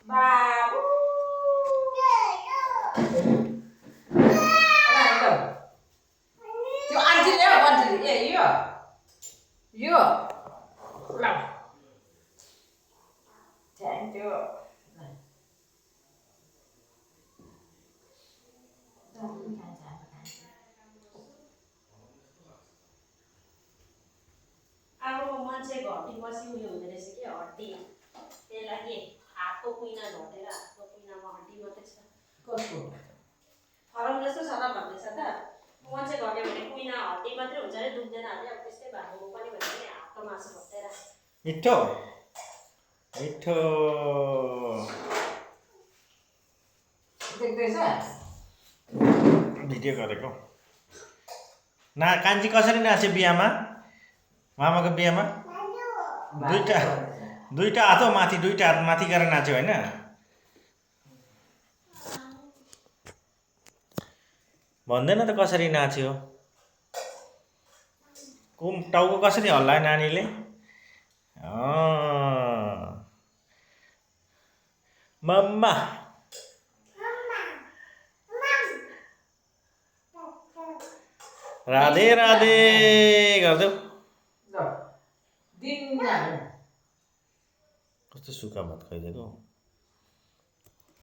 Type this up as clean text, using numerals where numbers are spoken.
बाबु त्यो आन्टीले हो आन्टीले ए यो ल थ्याङ्क यू अब मान्छेको हड्डी पछि उयो हुँदो रहेछ कि हड्डी त्यही लागि हातको कुइना झटेर हातको कुइनामा हड्डी मात्रै छ कसको फरम जस्तो छ र भन्दैछ त मान्छे घट्यो भने कुइना हड्डी मात्रै हुन्छ अरे दुख्दैन अरे अब त्यस्तै भएको पनि भने नि हातको मासु घटेर मिठो मिठो देख्दैछ भिडियो गरेको ना कान्छी कसरी नाच्यो बिहामा मामाको बिहामा दुईटा हात हो माथि दुईटा हात माथि गरेर नाच्यो होइन भन्दैन त कसरी नाच्यो टाउको कसरी हल्लायो नानीले मम्मा राधे राधे गर्दै दिन कस्तो सुक्खा भात खाइदिएको